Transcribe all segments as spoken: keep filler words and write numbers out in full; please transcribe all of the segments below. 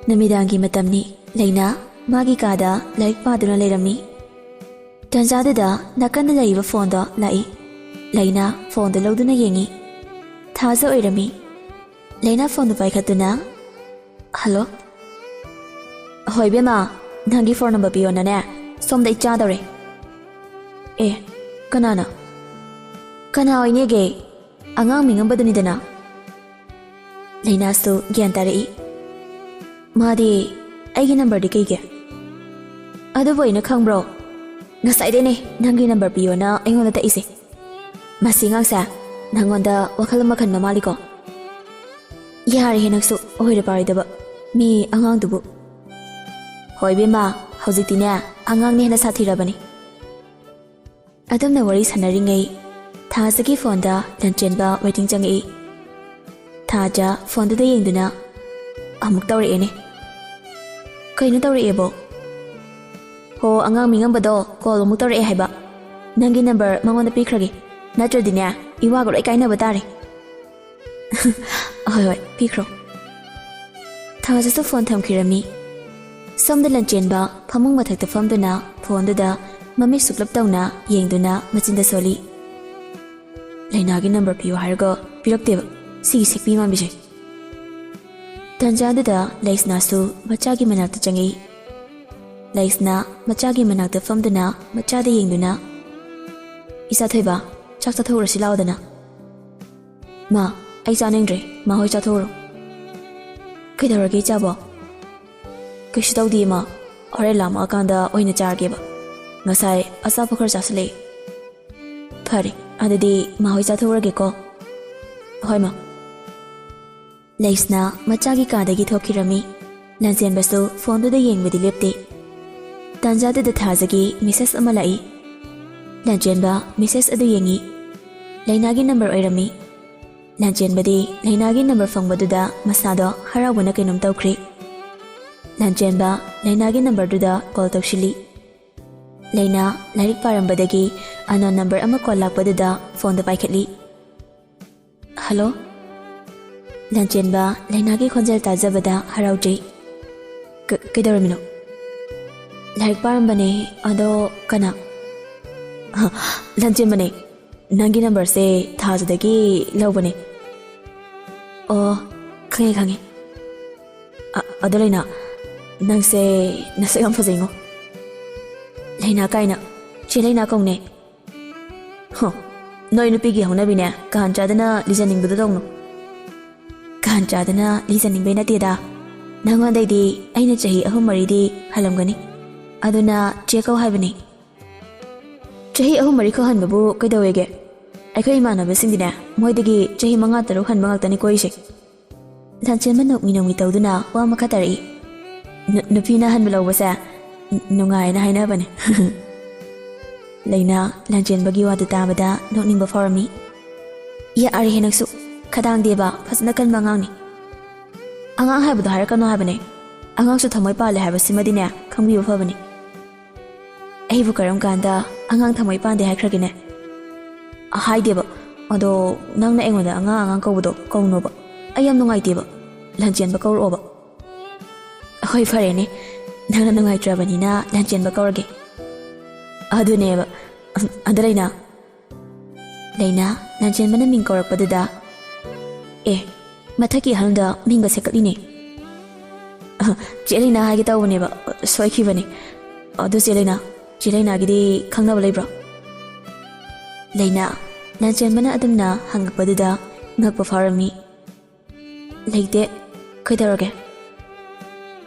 ꯅꯨꯃꯤꯗꯥꯡꯒꯤ ꯃꯇꯝꯅꯤ꯫ ꯂꯩꯅꯥ ꯃꯥꯒꯤ ꯀꯥꯗ ꯂꯥꯏꯔꯤꯛ ꯄꯥꯗꯨꯅ ꯂꯩꯔꯝꯃꯤ꯫ ꯇꯥꯟꯖꯥꯗꯨꯗ ꯅꯥꯀꯟꯗ ꯂꯩꯔꯤꯕ ꯐꯣꯟꯗꯣ ꯂꯥꯛꯏ꯫ ꯂꯩꯅꯥ ꯐꯣꯟꯗꯣ ꯂꯧꯗꯨꯅ ꯌꯦꯡꯉꯤ꯫ ꯊꯥꯖ ꯑꯣꯏꯔꯝꯃꯤ꯫ ꯂꯩꯅꯥ ꯐꯣꯟꯗꯨ ꯄꯥꯏꯈꯠꯇꯨꯅ, "ꯍꯜꯂꯣ?" "ꯍꯣꯏ ꯏꯕꯦꯝꯃ, ꯅꯪꯒꯤ ꯐꯣꯟ ꯅꯝꯕꯔ ꯄꯤꯌꯣꯅꯅꯦ, ꯁꯣꯝꯗ ꯑꯩ ꯆꯥꯗꯧꯔꯦ꯫" "ꯑꯦ, ꯀꯅꯥꯅꯣ?" "ꯀꯅꯥ ꯑꯣꯏꯅꯦꯒꯦ? ꯑꯉꯥꯡ ꯃꯤꯉꯝꯕꯗꯨꯅꯤꯗꯅ꯫" ꯂꯩꯅꯥꯁꯨ ꯒ꯭ꯌꯥꯟ ꯇꯥꯔꯛꯏ꯫ "ꯃꯥꯗꯤ ꯑꯩꯒꯤ ꯅꯝꯕꯔꯗꯤ ꯀꯩꯒꯤ?" "ꯑꯗꯨꯕꯨ ꯑꯩꯅ ꯈꯪꯕ꯭ꯔꯣ? ꯉꯁꯥꯏꯗꯩꯅꯦ ꯅꯪꯒꯤ ꯅꯝꯕꯔ ꯄꯤꯌꯣꯅ ꯑꯩꯉꯣꯟꯗ ꯇꯛꯏꯁꯦ꯫ ꯃꯁꯤ ꯑꯉꯥꯡꯁꯦ ꯅꯪꯉꯣꯟꯗ ꯋꯥꯈꯜ ꯑꯃ ꯈꯟꯕ ꯃꯥꯜꯂꯤꯀꯣ?" "ꯌꯥꯔꯦꯍꯦ ꯅꯪꯁꯨ, ꯑꯣꯏꯔ ꯄꯥꯔꯣꯏꯗꯕ꯫ ꯃꯤ ꯑꯉꯥꯡꯗꯨꯕꯨ꯫" "ꯍꯣꯏ ꯏꯕꯦꯝꯃ, ꯍꯧꯖꯤꯛꯇꯤꯅꯦ ꯑꯉꯥꯡꯅ ꯍꯦꯟꯅ ꯁꯥꯊꯤꯔꯕꯅꯤ꯫" ꯑꯗꯨꯝꯅ ꯋꯥꯔꯤ ꯁꯥꯟꯅꯔꯤꯉꯩ, ꯊꯥꯖꯒꯤ ꯐꯣꯟꯗ ꯂꯟꯆꯦꯟꯕ ꯋꯦꯇꯤꯡ ꯆꯪꯉꯛꯏ꯫ ꯊꯥꯖ ꯐꯣꯟꯗꯨꯗ ꯌꯦꯡꯗꯨꯅ, "ꯑꯃꯨꯛ ꯇꯧꯔꯛꯑꯦꯅꯦ꯫" "ꯀꯩꯅꯣ ꯇꯧꯔꯛꯑꯦꯕꯣ?" "ꯍꯣ, ꯑꯉꯥꯡ ꯃꯤꯉꯝꯕꯗꯣ ꯀꯣꯜ ꯑꯃꯨꯛ ꯇꯧꯔꯛꯑꯦ ꯍꯥꯏꯕ꯫ ꯅꯪꯒꯤ ꯅꯝꯕꯔ ꯃꯉꯣꯟꯗ ꯄꯤꯈ꯭ꯔꯒꯦ, ꯅꯠꯇ꯭ꯔꯗꯤꯅꯦ ꯏꯋꯥꯒ ꯂꯣꯏ ꯀꯥꯏꯅꯕ ꯇꯥꯔꯦ꯫" "ꯍꯣꯏ, ꯍꯣꯏ, ꯄꯤꯈ꯭ꯔꯣ꯫" ꯊꯥꯖꯁꯨ ꯐꯣꯟ ꯊꯝꯈꯤꯔꯝꯃꯤ꯫ ꯁꯣꯝꯗ ꯂꯟꯆꯦꯟꯕ ꯐꯃꯨꯡ ꯃꯊꯛꯇ ꯐꯝꯗꯨꯅ ꯐꯣꯟꯗꯨꯗ ꯃꯃꯤꯠ ꯁꯨꯛꯂꯞ ꯇꯧꯅ ꯌꯦꯡꯗꯨꯅ ꯃꯆꯤꯟꯗ ꯁꯣꯜꯂꯤ꯫ "ꯂꯩꯅꯥꯒꯤ ꯅꯝꯕꯔ ꯄꯤꯌꯨ ꯍꯥꯏꯔꯒ ꯄꯤꯔꯛꯇꯦꯕ, ꯁꯤꯒꯤ ꯁꯤꯛꯄꯤ ꯃꯥꯟꯕꯤꯁꯦ꯫" ꯇꯟꯖꯥꯗꯨꯗ ꯂꯩꯁꯅꯥꯁꯨ ꯃꯆꯥꯒꯤ ꯃꯅꯥꯛꯇ ꯆꯪꯉꯛꯏ꯫ ꯂꯩꯁꯅꯥ ꯃꯆꯥꯒꯤ ꯃꯅꯥꯛꯇ ꯐꯝꯗꯨꯅ ꯃꯆꯥꯗ ꯌꯦꯡꯗꯨꯅ, "ꯏꯆꯥ ꯊꯣꯏꯕ, ꯆꯥꯛ ꯆꯥꯊꯣꯛꯎꯔꯁꯤ ꯂꯥꯎꯗꯅ꯫" "ꯃꯥ, ꯑꯩ ꯆꯥꯅꯤꯡꯗ꯭ꯔꯦ, ꯃꯥ ꯍꯣꯏ ꯆꯥꯊꯣꯛꯎꯔꯣ꯫" "ꯀꯩꯗꯧꯔꯒꯦ ꯏꯆꯥꯕꯣ?" "ꯀꯩꯁꯨ ꯇꯧꯗꯤꯌꯦ ꯃꯥ, ꯍꯣꯔꯦꯟ ꯂꯥꯝꯃꯛꯑꯀꯥꯟꯗ ꯑꯣꯏꯅ ꯆꯥꯔꯒꯦꯕ꯫ ꯉꯁꯥꯏ ꯑꯆꯥꯄꯣꯠ ꯈꯔ ꯆꯥꯁꯤꯜꯂꯛꯑꯦ꯫" "ꯐꯔꯦ, ꯑꯗꯨꯗꯤ ꯃꯥ ꯍꯣꯏ ꯆꯥꯊꯣꯛꯎꯔꯒꯦꯀꯣ꯫" "ꯍꯣꯏ ꯃꯥ꯫" ꯂꯩꯁꯅꯥ ꯃꯆꯥꯒꯤ ꯀꯥꯗꯒꯤ ꯊꯣꯛꯈꯤꯔꯝꯃꯤ꯫ ꯂꯟꯆꯦꯟꯕꯁꯨ ꯐꯣꯟꯗꯨꯗ ꯌꯦꯡꯕꯗꯤ ꯂꯦꯞꯇꯦ꯫ ꯇꯥꯟꯖꯥꯗꯨꯗ ꯊꯥꯖꯒꯤ ꯃꯦꯁꯦꯖ ꯑꯃ ꯂꯥꯛꯏ꯫ ꯂꯟꯆꯦꯟꯕ ꯃꯦꯁꯦꯖ ꯑꯗꯨ ꯌꯦꯡꯉꯤ꯫ ꯂꯩꯅꯥꯒꯤ ꯅꯝꯕꯔ ꯑꯣꯏꯔꯝꯃꯤ꯫ ꯂꯟꯆꯦꯟꯕꯗꯤ ꯂꯩꯅꯥꯒꯤ ꯅꯝꯕꯔ ꯐꯪꯕꯗꯨꯗ ꯃꯁꯥꯗꯣ ꯍꯔꯥꯎꯕꯅ ꯀꯩꯅꯣꯝ ꯇꯧꯈ꯭ꯔꯦ꯫ ꯂꯟꯆꯦꯟꯕ ꯂꯩꯅꯥꯒꯤ ꯅꯝꯕꯔꯗꯨꯗ ꯀꯣꯜ ꯇꯧꯁꯤꯜꯂꯤ꯫ ꯂꯩꯅꯥ ꯂꯥꯏꯔꯤꯛ ꯄꯥꯔꯝꯕꯗꯒꯤ ꯑꯅꯣꯟ ꯅꯝꯕꯔ ꯑꯃ ꯀꯣꯜ ꯂꯥꯛꯄꯗꯨꯗ ꯐꯣꯟꯗꯣ ꯄꯥꯏꯈꯠꯂꯤ꯫ "ꯍꯜꯂꯣ?" ꯂꯟꯆꯦꯟꯕ ꯂꯩꯅꯥꯒꯤ ꯈꯣꯟꯖꯦꯜ ꯇꯥꯖꯕꯗ ꯍꯔꯥꯎꯖꯩ꯫ ꯀ- ꯀꯩꯗꯧꯔꯝꯃꯤꯅꯣ? ꯂꯥꯏꯔꯤꯛ ꯄꯥꯔꯝꯕꯅꯦ꯫ ꯑꯗꯣ ꯀꯅꯥ? ꯍ, ꯂꯟꯆꯦꯟꯕꯅꯦ꯫ ꯅꯪꯒꯤ ꯅꯝꯕꯔꯁꯦ ꯊꯥꯖꯗꯒꯤ ꯂꯧꯕꯅꯦ꯫ ꯑꯣ, ꯈꯪꯉꯦ, ꯈꯪꯉꯦ꯫ ꯑ- ꯑꯗꯣ ꯂꯩꯅꯥ, ꯅꯪꯁꯦ ꯅꯁꯛ ꯌꯥꯝ ꯐꯖꯩꯉꯣ꯫ ꯂꯩꯅꯥ ꯀꯥꯏꯅ? ꯆꯦ ꯂꯩꯅꯥ ꯀꯧꯅꯦ꯫ ꯍꯣ, ꯅꯣꯏ ꯅꯨꯄꯤꯒꯤ ꯍꯧꯅꯕꯤꯅꯦ, ꯀꯥꯟ ꯆꯥꯗꯅ ꯂꯤꯖꯅꯤꯡꯕꯗꯣ ꯇꯧꯅꯨ꯫ ꯀꯥꯟ ꯆꯥꯗꯅ ꯂꯤꯖꯅꯤꯡꯕꯩ ꯅꯠꯇꯦꯗ꯫ ꯅꯪꯉꯣꯟꯗꯩꯗꯤ ꯑꯩꯅ ꯆꯍꯤ ꯑꯍꯨꯝ ꯃꯔꯤꯗꯤ ꯍꯜꯂꯝꯒꯅꯤ꯫ ꯑꯗꯨꯅ ꯆꯦ ꯀꯧ ꯍꯥꯏꯕꯅꯤ꯫ ꯆꯍꯤ ꯑꯍꯨꯝ ꯃꯔꯤ ꯈꯛ ꯍꯟꯕꯕꯨ ꯀꯩꯗꯧꯋꯦꯒꯦ? ꯑꯩꯈꯣꯏ ꯏꯃꯥꯟꯅꯕꯁꯤꯡꯗꯤꯅꯦ, ꯃꯣꯏꯗꯒꯤ ꯆꯍꯤ ꯃꯉꯥ ꯇꯔꯨꯛ ꯍꯟꯕ ꯉꯥꯛꯇꯅꯤ ꯀꯣꯏꯔꯤꯁꯦ꯫ ꯂꯟꯆꯦꯟꯕ ꯅꯣꯛꯃꯤ ꯅꯣꯛꯃꯤ ꯇꯧꯗꯨꯅ ꯋꯥ ꯃꯈꯥ ꯇꯥꯔꯛꯏ꯫ "ꯅꯨ- ꯅꯨꯄꯤꯅ ꯍꯟꯕ ꯂꯧꯕꯁꯦ ꯅꯨꯡꯉꯥꯏꯅ ꯍꯥꯏꯅꯕꯅꯦ꯫" ꯂꯩꯅꯥ ꯂꯟꯆꯦꯟꯕꯒꯤ ꯋꯥꯗꯨ ꯇꯥꯕꯗ ꯅꯣꯛꯅꯤꯡꯕ ꯐꯥꯎꯔꯝꯃꯤ꯫ "ꯌꯥꯔꯦꯍꯦ ꯅꯪꯁꯨ, ꯈꯗꯥꯡꯗꯦꯕ ꯐꯖꯅ ꯀꯟꯕ ꯑꯉꯥꯡꯅꯤ꯫ ꯑꯉꯥꯡ ꯍꯥꯏꯕꯗꯣ ꯍꯥꯏꯔꯛꯀꯅꯣ ꯍꯥꯏꯕꯅꯦ꯫ ꯑꯉꯥꯡꯁꯨ ꯊꯃꯣꯏ ꯄꯥꯜꯂꯦ ꯍꯥꯏꯕꯁꯤꯃꯗꯤꯅꯦ ꯈꯪꯕꯤꯕ ꯐꯕꯅꯤ꯫" "ꯑꯩꯕꯨ ꯀꯔꯝ ꯀꯥꯟꯗ ꯑꯉꯥꯡ ꯊꯃꯣꯏ ꯄꯥꯟꯗꯦ ꯍꯥꯏꯈ꯭ꯔꯒꯦꯅꯦ?" "ꯍꯥꯏꯗꯦꯕ꯫ ꯑꯗꯣ ꯅꯪꯅ ꯑꯩꯉꯣꯟꯗ ꯑꯉꯥꯡ ꯑꯉꯥꯡ ꯀꯧꯕꯗꯣ ꯀꯧꯅꯣꯕ꯫ ꯑꯩ ꯌꯥꯝ ꯅꯨꯡꯉꯥꯏꯇꯦꯕ꯫ ꯂꯟꯆꯦꯟꯕ ꯀꯧꯔꯛꯑꯣꯕ꯫" "ꯍꯣꯏ, ꯐꯔꯦꯅꯦ, ꯅꯪꯅ ꯅꯨꯡꯉꯥꯏꯇ꯭ꯔꯕꯅꯤꯅ ꯂꯟꯆꯦꯟꯕ ꯀꯧꯔꯒꯦ꯫" "ꯑꯗꯨꯅꯦꯕ꯫ ꯑꯗꯣ ꯂꯩꯅꯥ꯫" ꯂꯩꯅꯥ ꯂꯟꯆꯦꯟꯕꯅ ꯃꯤꯡ ꯀꯧꯔꯛꯄꯗꯨꯗ, "ꯑꯦ, ꯃꯊꯛꯀꯤ ꯑꯍꯜꯗ ꯃꯤꯡꯒ ꯁꯦꯀꯠꯂꯤꯅꯦ꯫" "ꯑ, ꯆꯦ ꯂꯩꯅꯥ ꯍꯥꯏꯒꯦ ꯇꯧꯕꯅꯦꯕ, ꯁꯣꯏꯈꯤꯕꯅꯦ꯫ ꯑꯗꯨ ꯆꯦ ꯂꯩꯅꯥ, ꯆꯦ ꯂꯩꯅꯥꯒꯤꯗꯤ ꯈꯪꯅꯕ ꯂꯩꯕ꯭ꯔꯣ?" ꯂꯩꯅꯥ ꯂꯟꯆꯦꯟꯕꯅ ꯑꯗꯨꯝꯅ ꯍꯪꯉꯛꯄꯗꯨꯗ ꯉꯛꯄ ꯐꯥꯎꯔꯝꯃꯤ꯫ "ꯂꯩꯇꯦ꯫ ꯀꯩꯗꯧꯔꯒꯦ?"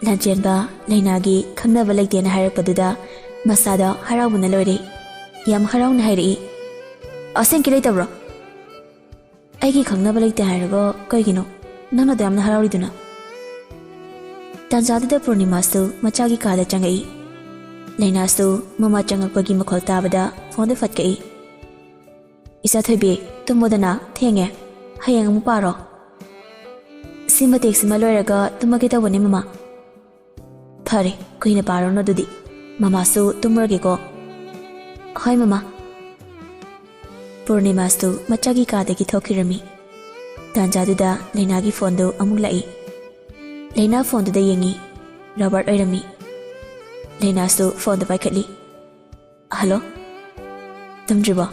ꯂꯟꯆꯦꯟꯕ ꯂꯩꯅꯥꯒꯤ ꯈꯪꯅꯕ ꯂꯩꯇꯦꯅ ꯍꯥꯏꯔꯛꯄꯗꯨꯗ ꯃꯁꯥꯗꯣ ꯍꯔꯥꯎꯕꯅ ꯂꯣꯏꯔꯦ꯫ ꯌꯥꯝ ꯍꯔꯥꯎꯅ ꯍꯥꯏꯔꯛꯏ, "ꯑꯁꯦꯡꯀꯤ ꯂꯩꯇꯕ꯭ꯔꯣ?" "ꯑꯩꯒꯤ ꯈꯪꯅꯕ ꯂꯩꯇꯦ ꯍꯥꯏꯔꯒ ꯀꯩꯒꯤꯅꯣ ꯅꯪꯅ ꯑꯗꯨ ꯌꯥꯝꯅ ꯍꯔꯥꯎꯔꯤꯗꯨꯅ?" ꯇꯥꯟꯖꯥꯗꯨꯗ ꯄꯨꯔꯅꯤꯃꯥꯁꯨ ꯃꯆꯥꯒꯤ ꯀꯥꯗ ꯆꯪꯉꯛꯏ꯫ ꯂꯩꯅꯥꯁꯨ ꯃꯃꯥ ꯆꯪꯉꯛꯄꯒꯤ ꯃꯈꯣꯜ ꯇꯥꯕꯗ ꯐꯣꯟꯗ ꯐꯠꯀꯛꯏ꯫ "ꯏꯆꯥ ꯊꯣꯏꯕꯤ, ꯇꯨꯝꯃꯣꯗꯅ, ꯊꯦꯡꯉꯦ꯫ ꯍꯌꯦꯡ ꯑꯃꯨꯛ ꯄꯥꯔꯣ꯫" "ꯁꯤ ꯃꯇꯦꯛꯁꯤꯃ ꯂꯣꯏꯔꯒ ꯇꯨꯝꯃꯒꯦ ꯇꯧꯕꯅꯦ, ꯃꯃꯥ꯫" "ꯐꯔꯦ, ꯀꯨꯏꯅ ꯄꯥꯔꯨꯔꯅꯨ ꯑꯗꯨꯗꯤ꯫ ꯃꯃꯥꯁꯨ ꯇꯨꯝꯃꯨꯔꯒꯦꯀꯣ꯫" "ꯍꯣꯏ, ꯃꯃꯥ꯫" ꯄꯨꯔꯅꯤꯃꯥꯁꯨ ꯃꯆꯥꯒꯤ ꯀꯥꯗꯒꯤ ꯊꯣꯛꯈꯤꯔꯝꯃꯤ꯫ ꯇꯥꯟꯖꯥꯗꯨꯗ ꯂꯩꯅꯥꯒꯤ ꯐꯣꯟꯗꯨ ꯑꯃꯨꯛ ꯂꯥꯛꯏ꯫ ꯂꯩꯅꯥ ꯐꯣꯟꯗꯨꯗ ꯌꯦꯡꯉꯤ꯫ ꯔꯣꯕꯔꯠ ꯑꯣꯏꯔꯝꯃꯤ꯫ ꯂꯩꯅꯥꯁꯨ ꯐꯣꯟꯗꯣ ꯄꯥꯏꯈꯠꯂꯤ꯫ "ꯍꯜꯂꯣ? ꯇꯨꯝꯗ꯭ꯔꯤꯕꯣ?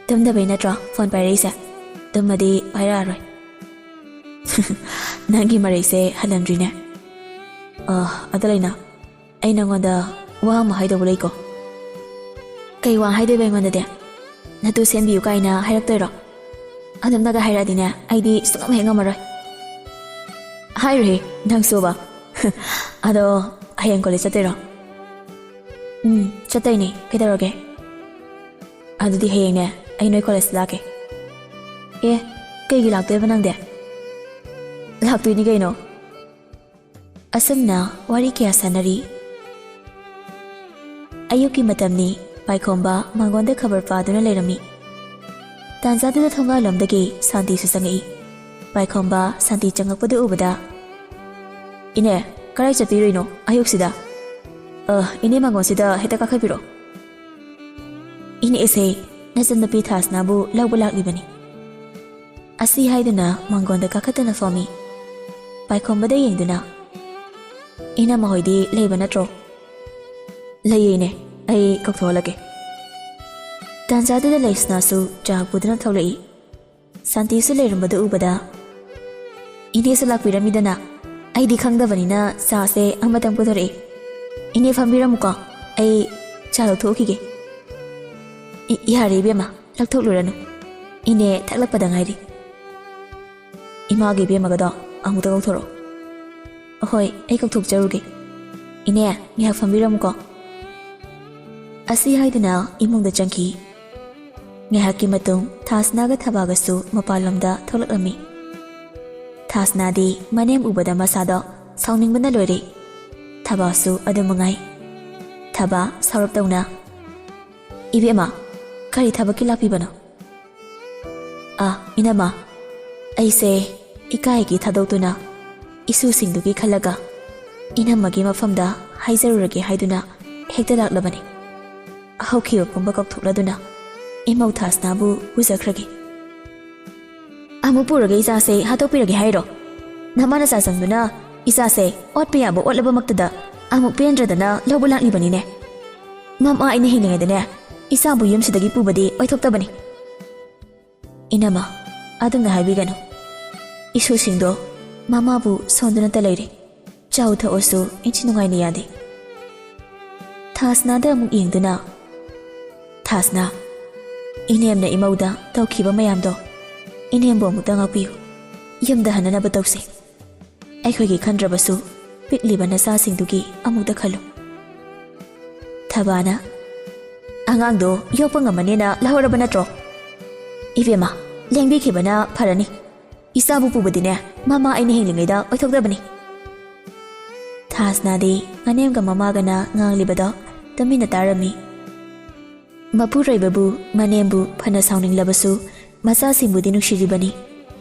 ꯇꯨꯝꯗꯕꯩ ꯅꯠꯇ꯭ꯔꯣ ꯐꯣꯟ ꯄꯥꯏꯔꯛꯏꯁꯦ? ꯇꯨꯝꯃꯗꯤ ꯄꯥꯏꯔꯛꯑꯔꯣꯏ꯫" "ꯅꯪꯒꯤ ꯃꯔꯩꯁꯦ ꯍꯜꯂꯝꯗ꯭ꯔꯤꯅꯦ꯫ ꯑ, ꯑꯗꯣ ꯂꯩꯅꯥ, ꯑꯩ ꯅꯪꯉꯣꯟꯗ ꯋꯥ ꯑꯃ ꯍꯥꯏꯗꯧꯕ ꯂꯩꯀꯣ꯫" "ꯀꯩ ꯋꯥ ꯍꯥꯏꯗꯣꯏꯕ ꯑꯩꯉꯣꯟꯗꯗꯤ? ꯅꯇꯨ ꯁꯦꯝꯕꯤꯌꯨ ꯀꯥꯏꯅ ꯍꯥꯏꯔꯛꯇꯣꯏꯔꯣ? ꯑꯗꯨꯝꯅꯒ ꯍꯥꯏꯔꯛꯑꯗꯤꯅꯦ, ꯑꯩꯗꯤ ꯁꯨꯡꯉꯝ ꯍꯦꯛ ꯉꯝꯃꯔꯣꯏ꯫" "ꯍꯥꯏꯔꯣꯏꯍꯦ, ꯅꯪꯁꯨꯕ꯫" "ꯑꯗꯣ, ꯍꯌꯦꯡ ꯀꯣꯂꯦꯖ ꯆꯠꯇꯣꯏꯔꯣ?" "ꯎꯝ, ꯆꯠꯇꯣꯏꯅꯦ꯫ ꯀꯩꯗꯧꯔꯒꯦ?" "ꯑꯗꯨꯗꯤ ꯍꯌꯦꯡꯅꯦ, ꯑꯩ ꯅꯣꯏ ꯀꯣꯂꯦꯖꯇ ꯂꯥꯛꯀꯦ꯫" "ꯑꯦ, ꯀꯩꯒꯤ ꯂꯥꯛꯇꯣꯏꯕ ꯅꯪꯗꯤ?" "ꯂꯥꯛꯇꯣꯏꯅꯤ ꯀꯩꯅꯣ꯫" ꯑꯁꯨꯝꯅ ꯋꯥꯔꯤ ꯀꯌꯥ ꯁꯥꯟꯅꯔꯤ꯫ ꯑꯌꯨꯛꯀꯤ ꯃꯇꯝꯅꯤ꯫ ꯄꯥꯏꯈꯣꯝꯕ ꯃꯥꯡꯒꯣꯟꯗ ꯈꯕꯔ ꯄꯥꯗꯨꯅ ꯂꯩꯔꯝꯃꯤ꯫ ꯇꯥꯟꯖꯥꯗꯨꯗ ꯊꯣꯡꯒꯥꯜꯂꯣꯝꯗꯒꯤ ꯁꯥꯟꯇꯤꯁꯨ ꯆꯪꯉꯛꯏ꯫ ꯄꯥꯏꯈꯣꯝꯕ ꯁꯥꯟꯇꯤ ꯆꯪꯉꯛꯄꯗꯨ ꯎꯕꯗ, "ꯏꯅꯦ, ꯀꯔꯥꯏ ꯆꯠꯄꯤꯔꯨꯏꯅꯣ ꯑꯌꯨꯛꯁꯤꯗ? ꯑ, ꯏꯅꯦ ꯃꯥꯡꯒꯣꯟꯁꯤꯗ ꯍꯦꯛꯇ ꯀꯥꯈꯠꯄꯤꯔꯣ꯫" "ꯏꯅꯦꯁꯦ ꯅꯆꯟꯅꯨꯄꯤ ꯊꯥꯁꯅꯥꯕꯨ ꯂꯧꯕ ꯂꯥꯛꯂꯤꯕꯅꯤ꯫" ꯑꯁꯤ ꯍꯥꯏꯗꯨꯅ ꯃꯥꯡꯒꯣꯟꯗ ꯀꯥꯈꯠꯇꯨꯅ ꯐꯝꯃꯤ꯫ ꯄꯥꯏꯈꯣꯝꯕꯗ ꯌꯦꯡꯗꯨꯅ, "ꯏꯅꯝꯃ ꯍꯣꯏꯗꯤ ꯂꯩꯕ ꯅꯠꯇ꯭ꯔꯣ?" "ꯂꯩꯌꯦ ꯏꯅꯦ, ꯑꯩ ꯀꯧꯊꯣꯛꯍꯜꯂꯒꯦ꯫" ꯇꯥꯟꯖꯥꯗꯨꯗ ꯂꯩꯁꯅꯥꯁꯨ ꯆꯥ ꯄꯨꯗꯨꯅ ꯊꯣꯛꯂꯛꯏ꯫ ꯁꯥꯟꯇꯤꯁꯨ ꯂꯩꯔꯝꯕꯗꯨ ꯎꯕꯗ, "ꯏꯅꯦꯁꯨ ꯂꯥꯛꯄꯤꯔꯝꯃꯤꯗꯅ, ꯑꯩꯗꯤ ꯈꯪꯗꯕꯅꯤꯅ ꯆꯥꯁꯦ ꯑꯃꯇꯪ ꯄꯨꯊꯣꯔꯛꯏ꯫ ꯏꯅꯦ ꯐꯝꯕꯤꯔꯝꯃꯨꯀꯣ, ꯑꯩ ꯆꯥ ꯂꯧꯊꯣꯛꯎꯈꯤꯒꯦ꯫" "ꯏ-, ꯌꯥꯔꯦ ꯏꯕꯦꯝꯃ, ꯂꯧꯊꯣꯛꯂꯨꯔꯅꯨ꯫ ꯏꯅꯦ ꯊꯛꯂꯛꯄꯗ ꯉꯥꯏꯔꯤ꯫ ꯏꯃꯥꯒ ꯏꯕꯦꯝꯃꯒꯗꯣ ꯑꯃꯨꯛꯇ ꯀꯧꯊꯣꯔꯛꯑꯣ꯫" "ꯍꯣꯏ, ꯑꯩ ꯀꯧꯊꯣꯛꯆꯔꯨꯒꯦ꯫ ꯏꯅꯦ, ꯉꯥꯏꯍꯥꯛ ꯐꯝꯕꯤꯔꯝꯃꯨꯀꯣ꯫" ꯑꯁꯤ ꯍꯥꯏꯗꯨꯅ ꯏꯃꯨꯡꯗ ꯆꯪꯈꯤ꯫ ꯉꯥꯏꯍꯥꯛꯀꯤ ꯃꯇꯨꯡ ꯊꯥꯁꯅꯥꯒ ꯊꯕꯥꯒꯁꯨ ꯃꯄꯥꯟꯂꯣꯝꯗ ꯊꯣꯛꯂꯛꯂꯝꯃꯤ꯫ ꯊꯥꯁꯅꯥꯗꯤ ꯃꯅꯦꯝ ꯎꯕꯗ ꯃꯁꯥꯗꯣ ꯁꯥꯎꯅꯤꯡꯕꯅ ꯂꯣꯏꯔꯦ꯫ ꯊꯕꯥꯁꯨ ꯑꯗꯨ ꯃꯉꯥꯏ꯫ ꯊꯕꯥ ꯁꯥꯎꯔꯞ ꯇꯧꯅ, "ꯏꯕꯦꯝꯃ, ꯀꯔꯤ ꯊꯕꯛꯀꯤ ꯂꯥꯛꯄꯤꯕꯅꯣ?" "ꯑꯥ, ꯏꯅꯝꯃ, ꯑꯩꯁꯦ ꯏꯀꯥꯏꯒꯤ ꯊꯥꯗꯣꯛꯇꯨꯅ ꯏꯁꯨꯁꯤꯡꯗꯨꯒꯤ ꯈꯜꯂꯒ ꯏꯅꯝꯃꯒꯤ ꯃꯐꯝꯗ ꯍꯥꯏꯖꯔꯨꯔꯒꯦ ꯍꯥꯏꯗꯨꯅ ꯍꯦꯛꯇ ꯂꯥꯛꯂꯕꯅꯤ꯫ ꯍꯧꯈꯤꯕ ꯄꯨꯝꯕ ꯀꯥꯎꯊꯣꯛꯂꯗꯨꯅ ꯏꯃꯧ ꯊꯥꯁꯅꯥꯕꯨ ꯎꯖꯈ꯭ꯔꯒꯦ꯫" "ꯑꯃꯨꯛ ꯄꯨꯔꯒ ꯏꯆꯥꯁꯦ ꯍꯥꯠꯇꯣꯛꯄꯤꯔꯒꯦ ꯍꯥꯏꯔꯣ? ꯅꯃꯥ ꯅꯆꯥ ꯆꯪꯗꯨꯅ ꯏꯆꯥꯁꯦ ꯑꯣꯠꯄ ꯌꯥꯕ ꯑꯣꯠꯂꯕꯃꯛꯇꯗ ꯑꯃꯨꯛ ꯄꯦꯟꯗ꯭ꯔꯗꯅ ꯂꯧꯕ ꯂꯥꯛꯂꯤꯕꯅꯤꯅꯦ꯫ ꯃꯃꯥ ꯑꯩꯅ ꯍꯤꯡꯂꯤꯉꯩꯗꯅꯦ, ꯏꯆꯥꯕꯨ ꯌꯨꯝꯁꯤꯗꯒꯤ ꯄꯨꯕꯗꯤ ꯑꯣꯏꯊꯣꯛꯇꯕꯅꯤ꯫ ꯏꯅꯝꯃ, ꯑꯗꯨꯝꯅ ꯍꯥꯏꯕꯤꯒꯅꯨ꯫ ꯏꯁꯨꯁꯤꯡꯗꯣ ꯃꯃꯥꯕꯨ ꯁꯣꯟꯗꯨꯅꯇ ꯂꯩꯔꯦ꯫ ꯆꯥꯎ ꯊꯛꯑꯣꯁꯨ ꯏꯟꯊꯤ ꯅꯨꯡꯉꯥꯏꯅ ꯌꯥꯗꯦ꯫ ꯊꯥꯁꯅꯥꯗ ꯑꯃꯨꯛ ꯌꯦꯡꯗꯨꯅ, "ꯊꯥꯁꯅꯥ, ꯏꯅꯦꯝꯅ ꯏꯃꯧꯗ ꯇꯧꯈꯤꯕ ꯃꯌꯥꯝꯗꯣ ꯏꯅꯦꯝꯕꯨ ꯑꯃꯨꯛꯇ ꯉꯥꯛꯄꯤꯌꯨ꯫ ꯌꯨꯝꯗ ꯍꯟꯅꯅꯕ ꯇꯧꯁꯤ꯫ ꯑꯩꯈꯣꯏꯒꯤ ꯈꯟꯗ꯭ꯔꯕꯁꯨ ꯄꯤꯛꯂꯤꯕ ꯅꯆꯥꯁꯤꯡꯗꯨꯒꯤ ꯑꯃꯨꯛꯇ ꯈꯜꯂꯨ꯫" ꯊꯕꯥꯅ, "ꯑꯉꯥꯡꯗꯣ ꯌꯣꯛꯄ ꯉꯝꯃꯅꯦꯅ ꯂꯧꯍꯧꯔꯕ ꯅꯠꯇ꯭ꯔꯣ? ꯏꯕꯦꯝꯃ, ꯂꯦꯡꯕꯤꯈꯤꯕꯅ ꯐꯔꯅꯤ꯫ ꯏꯆꯥꯕꯨ ꯄꯨꯕꯗꯤꯅꯦ, ꯃꯃꯥ ꯑꯩꯅ ꯍꯤꯡꯂꯤꯉꯩꯗ ꯑꯣꯏꯊꯣꯛꯇꯕꯅꯤ꯫" ꯊꯥꯁꯅꯥꯗꯤ ꯃꯅꯦꯝꯒ ꯃꯃꯥꯒꯅ ꯉꯥꯡꯂꯤꯕꯗꯣ ꯇꯨꯃꯤꯟꯅ ꯇꯥꯔꯝꯃꯤ꯫ ꯃꯄꯨꯔꯣꯏꯕꯕꯨ, ꯃꯅꯦꯝꯕꯨ ꯐꯅ ꯁꯥꯎꯅꯤꯡꯂꯕꯁꯨ ꯃꯆꯥꯁꯤꯡꯕꯨꯗꯤ ꯅꯨꯡꯁꯤꯔꯤꯕꯅꯤ꯫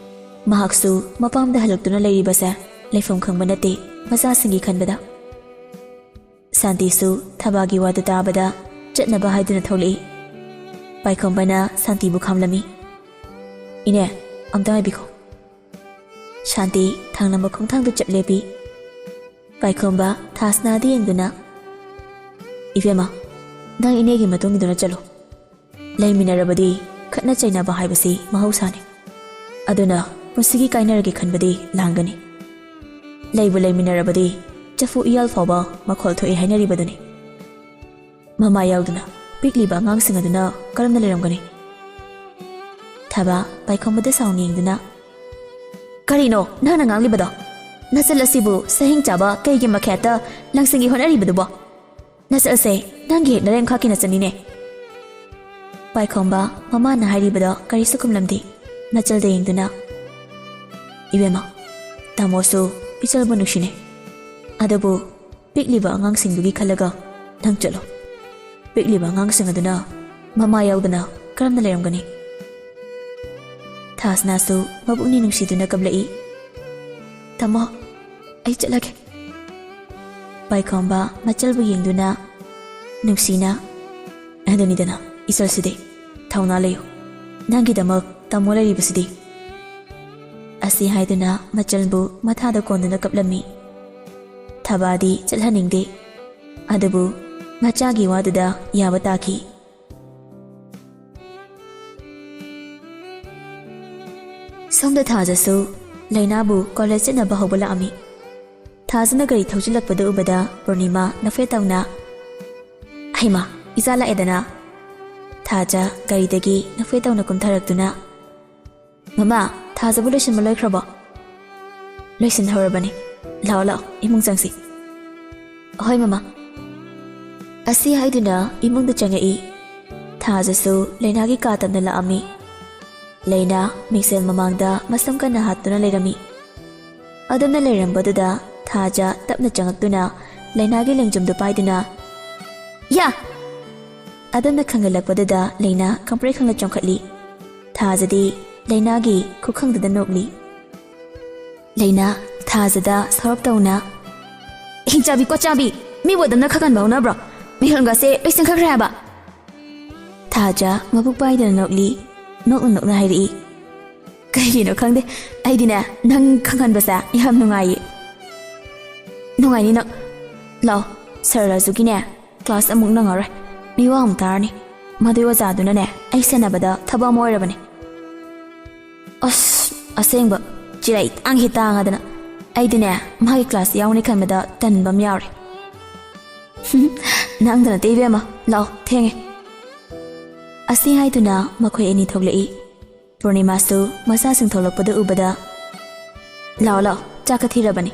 ꯃꯍꯥꯛꯁꯨ ꯃꯄꯥꯝꯗ ꯍꯜꯂꯛꯇꯨꯅ ꯂꯩꯔꯤꯕꯁꯦ ꯂꯩꯐꯝ ꯈꯪꯕ ꯅꯠꯇꯦ ꯃꯆꯥꯁꯤꯡꯒꯤ ꯈꯟꯕꯗ꯫ ꯁꯥꯟꯇꯤꯁꯨ ꯊꯕꯥꯒꯤ ꯋꯥꯗꯨ ꯇꯥꯕꯗ ꯆꯠꯅꯕ ꯍꯥꯏꯗꯨꯅ ꯊꯣꯛꯂꯛꯏ꯫ ꯄꯥꯏꯈꯣꯝꯕꯅ ꯁꯥꯟꯇꯤꯕꯨ ꯈꯥꯝꯂꯝꯃꯤ꯫ "ꯏꯅꯦ, ꯑꯝꯇ ꯉꯥꯏꯕꯤꯈꯣ꯫" ꯁꯥꯟꯇꯤ ꯊꯪꯅꯕ ꯈꯣꯡꯊꯥꯡꯗ ꯆꯞ ꯂꯦꯞꯄꯤ꯫ ꯄꯥꯏꯈꯣꯝꯕ ꯊꯥꯁꯅꯥꯗ ꯌꯦꯡꯗꯨꯅ, "ꯏꯕꯦꯝꯃ, ꯅꯪ ꯏꯅꯦꯒꯤ ꯃꯇꯨꯡ ꯏꯟꯗꯨꯅ ꯆꯠꯂꯨ꯫ ꯂꯩꯃꯤꯟꯅꯔꯕꯗꯤ ꯈꯠꯅ ꯆꯩꯅꯕ ꯍꯥꯏꯕꯁꯤ ꯃꯍꯧꯁꯥꯅꯤ꯫ ꯑꯗꯨꯅ ꯄꯨꯟꯁꯤꯒꯤ ꯀꯥꯏꯅꯔꯒꯦ ꯈꯟꯕꯗꯤ ꯂꯥꯟꯒꯅꯤ꯫ ꯂꯩꯕꯨ ꯂꯩꯃꯤꯟꯅꯔꯕꯗꯤ ꯆꯐꯨ ꯎꯌꯥꯜ ꯐꯥꯎꯕ ꯃꯈꯣꯜ ꯊꯣꯛꯏ ꯍꯥꯏꯅꯔꯤꯕꯗꯨꯅꯤ꯫ ꯃꯃꯥ ꯌꯥꯎꯗꯅ ꯄꯤꯛꯂꯤꯕ ꯑꯉꯥꯡꯁꯤꯡ ꯑꯗꯨꯅ ꯀꯔꯝꯅ ꯂꯩꯔꯝꯒꯅꯤ?" ꯊꯕꯥ ꯄꯥꯏꯈꯣꯝꯕꯗ ꯁꯥꯎꯅ ꯌꯦꯡꯗꯨꯅ, "ꯀꯔꯤꯅꯣ ꯅꯪꯅ ꯉꯥꯡꯂꯤꯕꯗꯣ? ꯅꯆꯜ ꯑꯁꯤꯕꯨ ꯁꯍꯤꯡ ꯆꯥꯕ ꯀꯩꯒꯤ ꯃꯈꯦꯠꯇ ꯂꯪꯁꯤꯟꯒꯦ ꯍꯣꯠꯅꯔꯤꯕꯗꯨꯕꯣ? ꯅꯆꯜꯁꯦ ꯅꯪꯒꯤ ꯍꯦꯛ ꯅꯔꯦꯝꯈꯥꯛꯀꯤ ꯅꯆꯜꯅꯤꯅꯦ꯫" ꯄꯥꯏꯈꯣꯝꯕ ꯃꯃꯥꯅ ꯍꯥꯏꯔꯤꯕꯗꯣ ꯀꯔꯤꯁꯨ ꯈꯨꯝꯂꯝꯗꯦ꯫ ꯃꯆꯜꯗ ꯌꯦꯡꯗꯨꯅ, "ꯏꯕꯦꯝꯃ, ꯇꯥꯃꯣꯁꯨ ꯏꯆꯜꯕꯨ ꯅꯨꯡꯁꯤꯅꯦ꯫ ꯑꯗꯨꯕꯨ ꯄꯤꯛꯂꯤꯕ ꯑꯉꯥꯡꯁꯤꯡꯗꯨꯒꯤ ꯈꯜꯂꯒ ꯅꯪ ꯆꯠꯂꯣ꯫ ꯄꯤꯛꯂꯤꯕ ꯑꯉꯥꯡꯁꯤꯡ ꯑꯗꯨꯅ ꯃꯃꯥ ꯌꯥꯎꯗꯅ ꯀꯔꯝꯅ ꯂꯩꯔꯝꯒꯅꯤ?" ꯊꯥꯁꯅꯥꯁꯨ ꯃꯕꯨꯛꯅꯤ ꯅꯨꯡꯁꯤꯗꯨꯅ ꯀꯞꯂꯛꯏ꯫ "ꯇꯥꯃꯣ, ꯑꯩ ꯆꯠꯂꯒꯦ꯫" ꯄꯥꯏꯈꯣꯝꯕ ꯃꯆꯜꯕꯨ ꯌꯦꯡꯗꯨꯅ ꯅꯨꯡꯁꯤꯅ, "ꯑꯗꯨꯅꯤꯗꯅ ꯏꯆꯜꯁꯤꯗꯤ, ꯊꯧꯅꯥ ꯂꯩꯌꯨ꯫ ꯅꯪꯒꯤꯗꯃꯛ ꯇꯥꯃꯣ ꯂꯩꯔꯤꯕꯁꯤꯗꯤ꯫" ꯑꯁꯤ ꯍꯥꯏꯗꯨꯅ ꯃꯆꯜꯕꯨ ꯃꯊꯥꯗ ꯀꯣꯟꯗꯨꯅ ꯀꯞꯂꯝꯃꯤ꯫ ꯊꯕꯥꯗꯤ ꯆꯠꯍꯟꯅꯤꯡꯗꯦ, ꯑꯗꯨꯕꯨ ꯃꯆꯥꯒꯤ ꯋꯥꯗꯨꯗ ꯌꯥꯕ ꯇꯥꯈꯤ꯫ ꯁꯣꯝꯗ ꯊꯥꯖꯁꯨ ꯂꯩꯅꯥꯕꯨ ꯀꯣꯂꯦꯖ ꯆꯠꯅꯕ ꯍꯧꯕ ꯂꯥꯛꯑꯝꯃꯤ꯫ ꯊꯥꯖꯅ ꯒꯥꯔꯤ ꯊꯧꯖꯤꯜꯂꯛꯄꯗ ꯎꯕꯗ ꯄꯨꯔꯅꯤꯃꯥ ꯅꯐꯦꯠ ꯇꯧꯅ, "ꯍꯩꯃꯥ, ꯏꯆꯥ ꯂꯥꯛꯑꯦꯗꯅ!" ꯊꯥꯖ ꯒꯥꯔꯤꯗꯒꯤ ꯅꯐꯦꯠ ꯇꯧꯅ ꯀꯨꯝꯊꯔꯛꯇꯨꯅ, "ꯃꯃꯥ, ꯊꯥꯖꯕꯨ ꯂꯣꯏꯁꯤꯟꯕ ꯂꯣꯏꯈ꯭ꯔꯕꯣ?" "ꯂꯣꯏꯁꯤꯟꯍꯧꯔꯕꯅꯤ꯫ ꯂꯥꯛꯑꯣ, ꯂꯥꯛꯑꯣ, ꯏꯃꯨꯡ ꯆꯪꯁꯤ꯫" "ꯍꯣꯏ, ꯃꯃꯥ꯫" ꯑꯁꯤ ꯍꯥꯏꯗꯨꯅ ꯏꯃꯨꯡꯗ ꯆꯪꯉꯛꯏ꯫ ꯊꯥꯖꯁꯨ ꯂꯩꯅꯥꯒꯤ ꯀꯥ ꯇꯝꯅ ꯂꯥꯛꯑꯝꯃꯤ꯫ ꯂꯩꯅꯥ ꯃꯤꯡꯁꯦꯜ ꯃꯃꯥꯡꯗ ꯃꯁꯝ ꯀꯟꯅ ꯍꯥꯠꯇꯨꯅ ꯂꯩꯔꯝꯃꯤ꯫ ꯑꯗꯨꯝꯅ ꯂꯩꯔꯝꯕꯗꯨꯗ ꯊꯥꯖ ꯇꯞꯅ ꯆꯪꯉꯛꯇꯨꯅ ꯂꯩꯅꯥꯒꯤ ꯂꯦꯡꯖꯨꯝꯗꯨ ꯄꯥꯏꯗꯨꯅ, "ꯌꯥ!" ꯑꯗꯨꯝꯅ ꯈꯪꯒꯠꯂꯛꯄꯗꯨꯗ ꯂꯩꯅꯥ ꯈꯪꯄ꯭ꯔꯦꯛ ꯈꯪꯅ ꯆꯣꯡꯈꯠꯂꯤ꯫ ꯊꯥꯖꯗꯤ ꯂꯩꯅꯥꯒꯤ ꯈꯨꯈꯪꯗꯨꯗ ꯅꯣꯛꯂꯤ꯫ ꯂꯩꯅꯥ ꯊꯥꯖꯗ ꯁꯥꯎꯔꯞ ꯇꯧꯅ, "ꯍꯤꯡꯆꯥꯕꯤ ꯀꯣꯠꯆꯥꯕꯤ, ꯃꯤꯕꯨ ꯑꯗꯨꯝꯅ ꯈꯪꯍꯟꯕ ꯍꯧꯅꯕ꯭ꯔꯣ? ꯃꯤꯍꯨꯟꯒꯁꯦ ꯂꯣꯏ ꯆꯦꯟꯈꯠꯈ꯭ꯔꯦ ꯍꯥꯏꯕ!" ꯊꯥꯖ ꯃꯕꯨꯛ ꯄꯥꯏꯗꯅ ꯅꯣꯛꯂꯤ꯫ ꯅꯣꯛꯅ ꯅꯣꯛꯅ ꯍꯥꯏꯔꯛꯏ, "ꯀꯩꯒꯤꯅꯣ ꯈꯪꯗꯦ, ꯑꯩꯗꯤꯅꯦ ꯅꯪ ꯈꯪꯍꯟꯕꯁꯦ ꯌꯥꯝ ꯅꯨꯡꯉꯥꯏꯌꯦ꯫" "ꯅꯨꯡꯉꯥꯏꯅꯤ ꯅꯪ꯫ ꯂꯥꯛꯑꯣ, ꯁꯥꯔ ꯔꯥꯖꯨꯒꯤꯅꯦ ꯀ꯭ꯂꯥꯁ ꯑꯃꯨꯛ ꯅꯪꯉꯔꯣꯏ꯫ ꯃꯤꯋꯥ ꯑꯃꯨꯛ ꯇꯥꯔꯅꯤ꯫ ꯃꯗꯨꯏ ꯑꯣꯖꯥꯗꯨꯅꯅꯦ ꯑꯩ ꯁꯦꯟꯅꯕꯗ ꯊꯕꯛ ꯑꯃ ꯑꯣꯏꯔꯕꯅꯦ꯫" ꯑꯁ, ꯑꯁꯦꯡꯕ ꯆꯤꯔꯩ ꯇꯥꯡꯈꯤ ꯇꯥꯡꯉꯗꯅ꯫ ꯑꯩꯗꯤꯅꯦ ꯃꯥꯒꯤ ꯀ꯭ꯂꯥꯁ ꯌꯥꯎꯅꯤ ꯈꯟꯕꯗ ꯇꯟꯕ ꯑꯃ ꯌꯥꯎꯔꯦ꯫ "ꯅꯪꯗ ꯅꯠꯇꯦ ꯏꯕꯦꯝꯃ, ꯂꯥꯛꯑꯣ, ꯊꯦꯡꯉꯦ꯫" ꯑꯁꯤ ꯍꯥꯏꯗꯨꯅ ꯃꯈꯣꯏ ꯑꯅꯤ ꯊꯣꯛꯂꯛꯏ꯫ ꯄꯨꯔꯅꯤꯃꯥꯁꯨ ꯃꯆꯥꯁꯤꯡ ꯊꯣꯛꯂꯛꯄꯗ ꯎꯕꯗ, "ꯂꯥꯛꯑꯣ, ꯂꯥꯛꯑꯣ, ꯆꯥꯛꯀ ꯊꯤꯔꯕꯅꯤ꯫"